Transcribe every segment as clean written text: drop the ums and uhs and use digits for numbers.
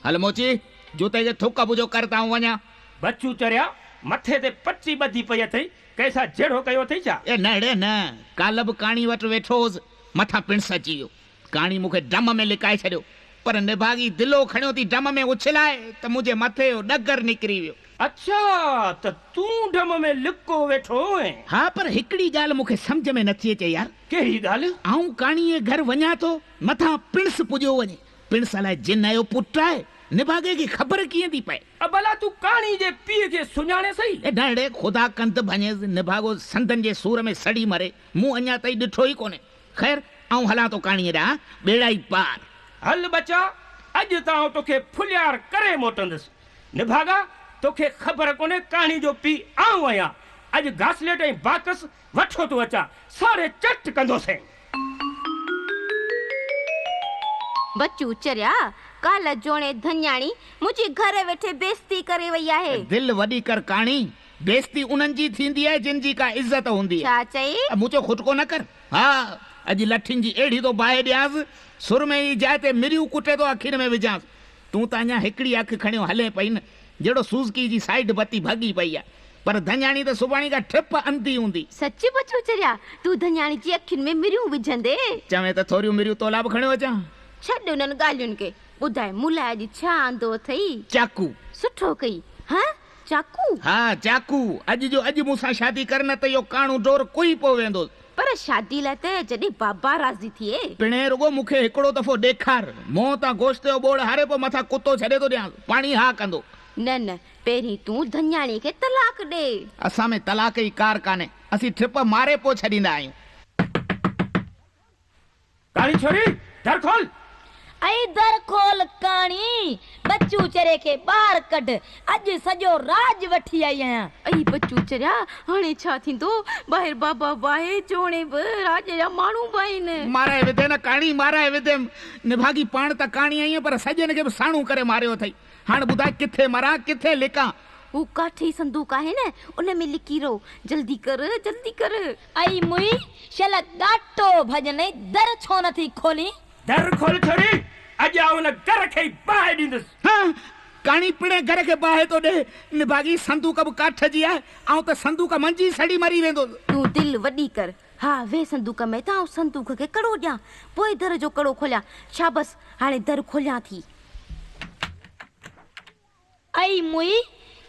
هل موچي، جوتي کي ٿڪ بجو ڪر ته آئون وڃان. بچو چريا، مٿي تي پٽي ٻڌي پئي اٿئي، ڪنهن سان جهيڙو ڪيو اٿئي ڇا؟ اي نه ڙي نه، ڪالهه به ڪاڻي وٽ ويٺو هوس، مٿان پڻس اچي ويو. ڪاڻي مون کي ڊم ۾ لڪائي ڇڏيو، پر نڀاڳي دلو کڻيو ٿي ڊم ۾ اڇلائي ته منهنجي مٿي جو ڏگر نڪري ويو. اڇا ته تون ڊم ۾ لڪو ويٺو هئين. ها پر هڪڙي ڳالهه مون کي سمجهه ۾ نٿي اچي يار. ڪهڙي ڳالهه؟ آئون ڪاڻي جي گهر وڃان ٿو، مٿان پڻس پڄيو وڃي. پڻس الائي جن جو پٽ آهي، نڀاڳي کي خبر ڪيئن ٿي پئي. ڀلا تون ڪاڻي جي پيء کي سڃاڻين سهي؟ اي ڍنڍڙي خدا ڪنڌ ڀڃيس، نڀاڳو سندن جي سور ۾ سڙي مري، مون اڃا تائين ڏٺو ئي ڪونهي. خير، آئون هلان ٿو ڪاڻيء ڏانهن، ٻيڙا ئي پار. هل ٻچا، اڄ ته آئون توکي ڦليار ڪري موٽندس. نڀاڳا، توکي خبر ڪونهي ڪاڻي جو پيء آئون آهيان. اڄ گاسليٽ ۽ باڪس وٺيو ٿو اچان، ساڙي چٽ ڪندوسين. بچو چريا، ڪالهه جوڻي ڌڃاڻي منهنجي گهر ويٺي بيستي ڪري وئي آهي. دل وڏي ڪر ڪاڻي، بيستي انهن جي ٿيندي آهي جن جي ڪا عزت هوندي آهي. ڇا چئي؟ مون چيو کٽڪو نه ڪر. ها، اڄ لٺين جي اهڙي ٿو باهه ڏيانس، سرمي جي جاء تي مريون ڪٽي ٿو اکين ۾ وجهانس. تون ته اڃا هڪڙي اک کڻيو هلين پئي نه، جهڙو سوزڪي جي سائيڊ بتي ڀڳي پئي آهي. پر ڌڃاڻي ته سڀاڻي کان ٺپ انڌي هوندي. سچ پچو چريا، تون ڌڃاڻي جي اکين ۾ مريون وجهندين؟ چوين ته ٿوريون مريون تولاء به کڻيو اچان. ڇڏ انهن ڳالهين کي، ٻڌاء مون لاء اڄ ڇا آندو اٿئي؟ چاقو. سٺو ڪئي، هان؟ چاقو؟ ها چاقو، اڄ جو اڄ مون سان شادي ڪر نه ته اهو ڪاڻو ڍور ڪهي پيو ويندو. پر شادي لاء ته جڏهن بابا راضي ٿئي. پڻهين رڳو مون کي هڪڙو دفعو ڏيکار، منهن تان گوشت جو ٻوڙ هاري پوء مٿان ڪتو ڇڏي ٿو ڏيانس، پاڻهي ها ڪندو. نه نه، پهرين تون ڌڃاڻيء کي طلاق ڏي. اسان ۾ طلاق جي ڪار ڪانهي، اسين ٺپ ماري پوء ڇڏيندا آهيون. ڪاڻي ڇوري، در کول! اي در کول ڪاڻي، بچو چري کي ٻاهر ڪڍ، اڄ سڄو راڄ وٺي آئي آهيان. اي بچو چريا، هاڻي ڇا ٿيندو؟ ٻاهر بابا به آهي، جوڻي به، راڄ جا ماڻهو به آهن. مارائي وڌين نه ڪاڻي، مارائي وڌيم. نڀاڳي پاڻ ته ڪاڻي آهين پر سڄن کي به ساڻو ڪري ماريو اٿئي. هاڻ ٻڌاء ڪٿي مران، ڪٿي لڪان؟ هو ڪاٺي صندوق آهي نه، ان ۾ لڪي رهو. جلدي ڪر، جلدي ڪر. اي موئي، شل ڳاٽو ڀڄنئي، در ڇو نه ٿي کولين؟ در کول ڇوري، اڄ آئون ان گهر کي ئي باهه ڏيندس. ها، ڪاڻي پڻهين گهر کي باهه ٿو ڏي. نڀاڳي صندوق به ڪاٺ جي آهي، آئون ته صندوق منجهه ئي سڙي مري ويندس. تون دل وڏي ڪر. ها، ويهه صندوق ۾ ته آئون صندوق کي ڪڙو ڏيان، پوء در جو ڪڙو کوليان. شابس، هاڻي در کوليان ٿي. اي موئي،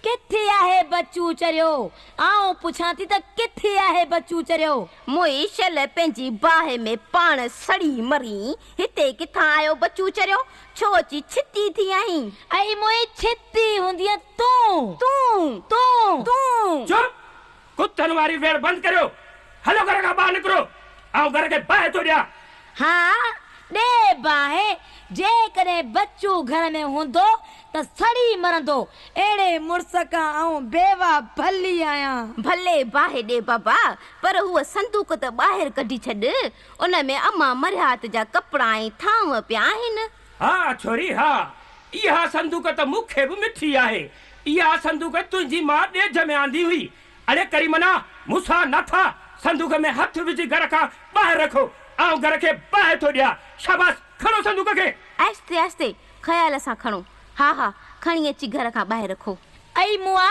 ڪٿي آهي بچو چريو؟ آئون پڇان ٿي ته ڪٿي آهي بچو چريو؟ موئي، شل پنهنجي باهه ۾ پاڻ سڙي مرين، هتي ڪٿان آيو بچو چريو؟ ڇو اچي ڇتي ٿي آهين؟ اي موئي، ڇتي هوندينء تون! تون! تون! تون! چپ! ڪتن واري ويڙهه بند ڪريو، هلو گهر کان ٻاهر نڪرو، آئون گهر کي باهه ٿو ڏيان. ها، ڏي باهه، جيڪڏهن بچو گهر ۾ هوندو ته سڙي مرندو، اهڙي مڙس کان آئون بيواهه ڀلي آهيان. ڀلي باهه ڏي بابا، پر هوء صندوق ته ٻاهر ڪڍي ڇڏ، ان ۾ امان مرهيات جا ڪپڙا ۽ ٿانو پيا آهن. ها ڇوري ها، اها صندوق ته مون کي به مٺي آهي. اها صندوق تنهنجي ماء ڏيج ۾ آندي هئي. اڙي ڪريمنا، مون سان نه ٿا، صندوق ۾ هٿ وجهي گهر کان ٻاهر رکو، آئون گهر کي باهه ٿو ڏيان. شاباس، کڻو صندوق کي. آهستي آهستي، خيال سان کڻو. ها ها، کڻي اچي گهر کان ٻاهر رکو. اي مئا،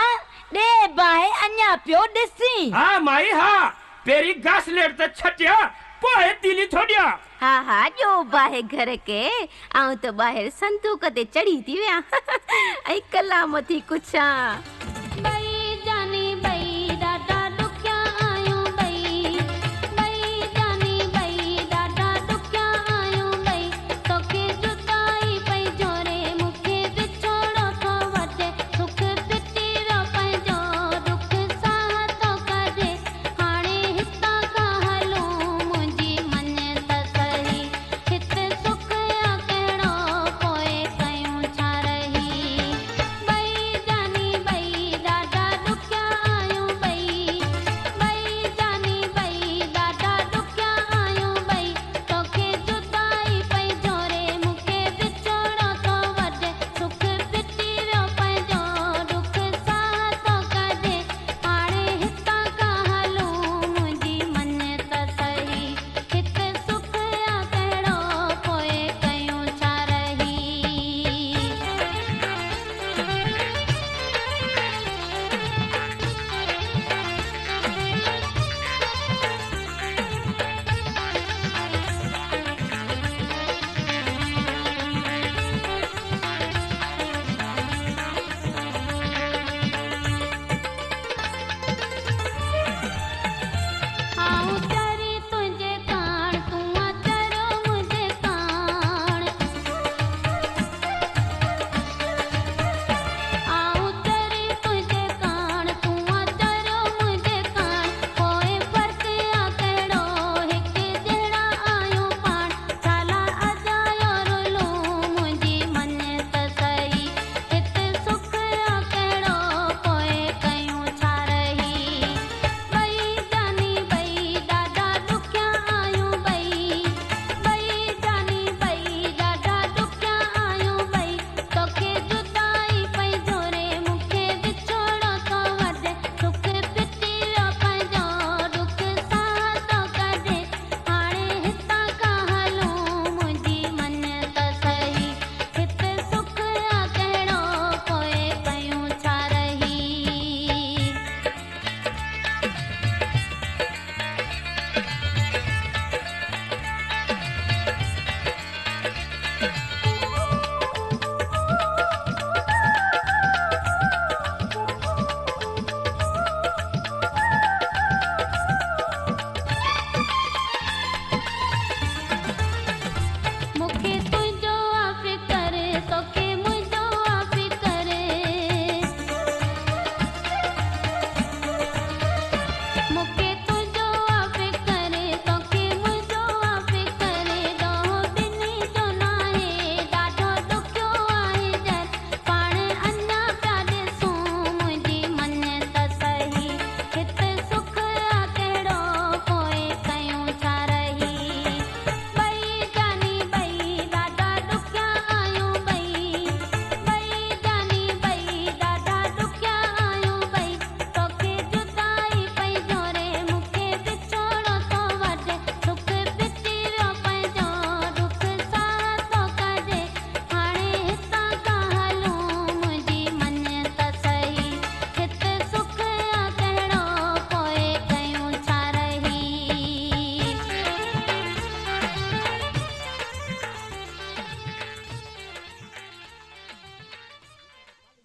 ڏي باهه اڃا پيو ڏسين. ها مائي ها، پهرين گاسليٽ ته ڇٽيان، پوء تيلي ٿو ڏيان. ها ها، ڏيو باهه گهر کي، آئون ته ٻاهر صندوق تي چڙهي ٿي ويان ۽ ڪلام ٿي ڪڇان.